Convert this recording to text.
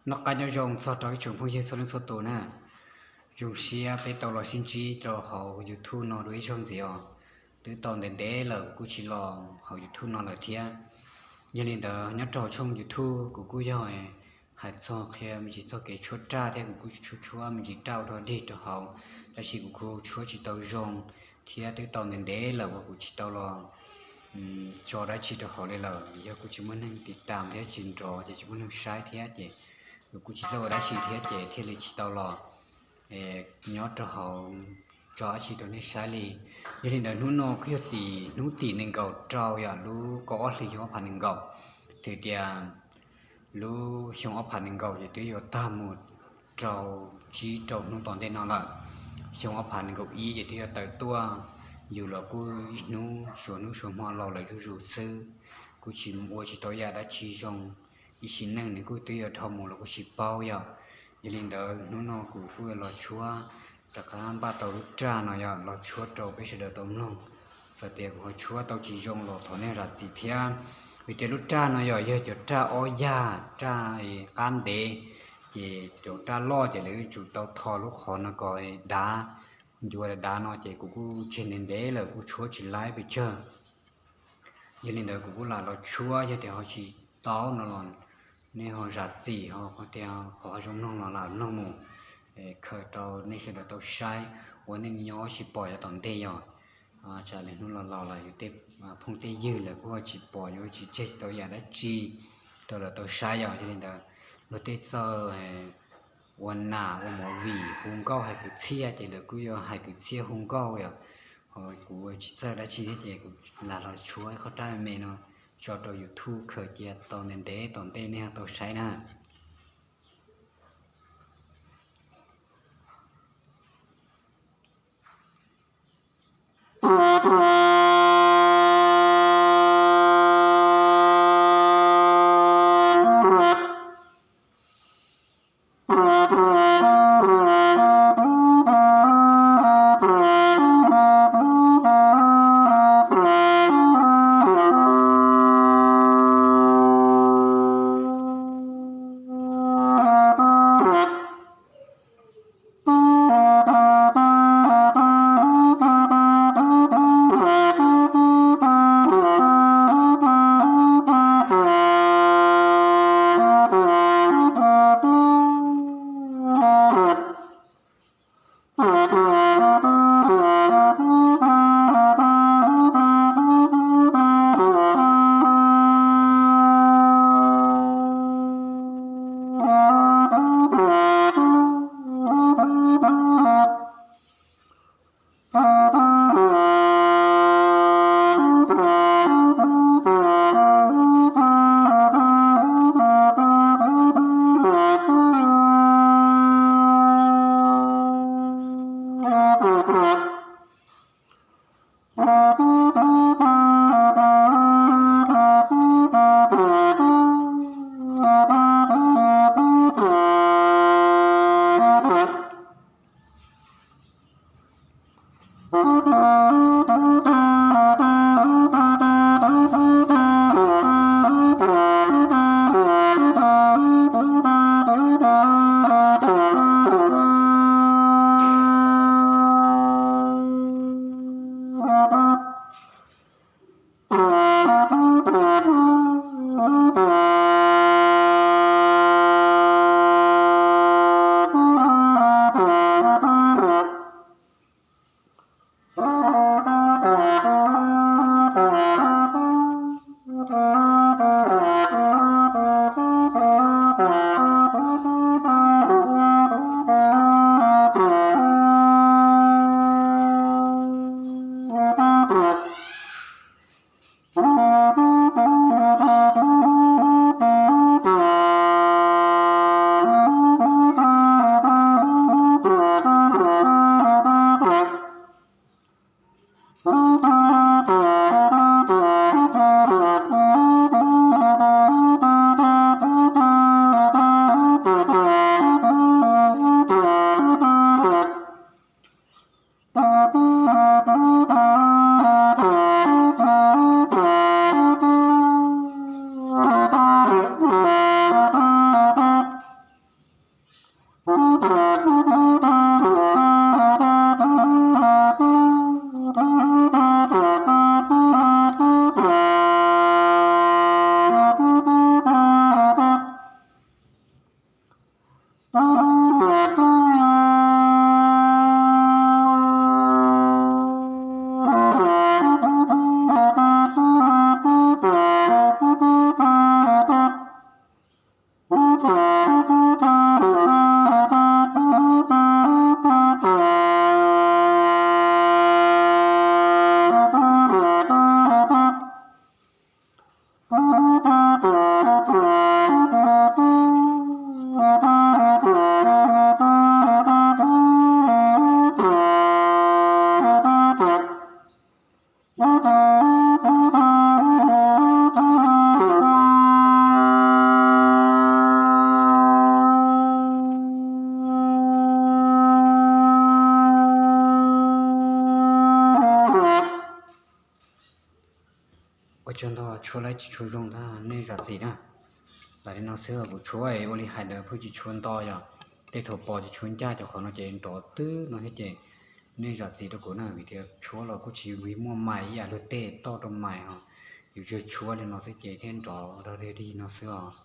Noj qab nyob zoo txog rau ib tsoom phooj ywg txhua leej txhua tus na. Zoo siab peb tau los sib ntsib rau hauv YouTube no dua ib zaug ntxiv os. Twb tau ntev ntev lawm kuv kuj tsis los hauv YouTube no lawm thiab. Yog li ntawd nyob rau hauv tshooj YouTube kuv kuj yog hais txog qhia me ntsis txog kev tshuab raj thiab kuv kuj tshuab tshuab me ntsis raj ua dog dig rau hauv, tab sis kuv kuj tshuab tsis tau zoo thiab twb tau ntev ntev lawm uas kuv tsis tau los tso dab tsi rau hauv li lawm, yog kuj tsis muaj neeg tiv tam thiab tsis nrov ces tsis muaj neeg saib thiab ces kuv kuj tsis tau ua dab tsi thiab ces thiaj li tsis tau los nyob rau hauv tso dab tsi rau nej saib li. Yog li ntawd hnub no kuj yog tim hnub tim nees nkaum rau yog lub kaum ob hlis xyoo ob phav nees nkaum, twb tias lub xyoo ob phav nees nkaum ces twb yuav tag mus rau tsib rau hnub tom ntej no lawm. Xyoo ob phav nees nkaum ib ces twb yuav tawm tuaj, yus los kuj ib hnub suav hnub suav hmo laus lawm zuj zus xwb, kuj tsis ua tsis tau yam dab tsi zoo, ib sim neej nws kuj twb yuav dhau mus los kuj tsis paub yog. Yog li ntawd hnub no kuv kuj los tshuab, rov qab npaj tau lub raj no yog los tshuab rau peb sawv daws tau mloog. Txawm tias kuv ho tshuab tau tsis zoo los thov nej zam txim thiab, vim tias lub raj no yog yog cov raj ob yag, raj qab ntev, ces cov raj loj ces lawv yuav tsum tau tho lub qhov no kom dav, ncua dav no ces kuv kuj tseg ntev ntev lawm kuj tshuab tsis laib pes tsawg. Yog li ntawd kuv kuj lam los tshuab, yog tias ho tsis tau no los nej ho zam txim, ho tias qhov ho zoo mloog los lam mloog mus, khaws rau nej sawv daws tau saib, ua nej nyob sib pom yav tom ntej yog. Tsam li hnub los laus lawm yus tej phooj tej ywg lawv kuj ho tsis pom, yuav tsis tseg tsis tau yam dab tsi rau lawv tau saib yog. Yog li ntawd luag tej txawj ua nam ua movie hu nkauj hais kwv txhiaj ces lawv kuj yuav hais kwv txhiaj hu nkauj yog. Ho kuv tsis txawj dab tsi thiab ces kuv lam los tshuab qhov raj me me no tso rau YouTube khaws cia tau ntev ntev tom ntej nej ho tau saib na. Ua tsaug ntau, tshuab lawm tsis tshua zoo ntag, nej zam txim na. Lam li no xwb, kuv tshuab ua li hais ntawd pheej tsis tshua nto yom. Tej thaum pos tsis tshua ncaj, cov qhov no ces nrov twb no thiab ces nej zam txim rau kuv na, vim tias tshuab los kuj tsis muaj mais ib yam luag tej toj rau mais ho. Yus tshuab li no xwb ces thiaj nrov dog dig dig no xwb os.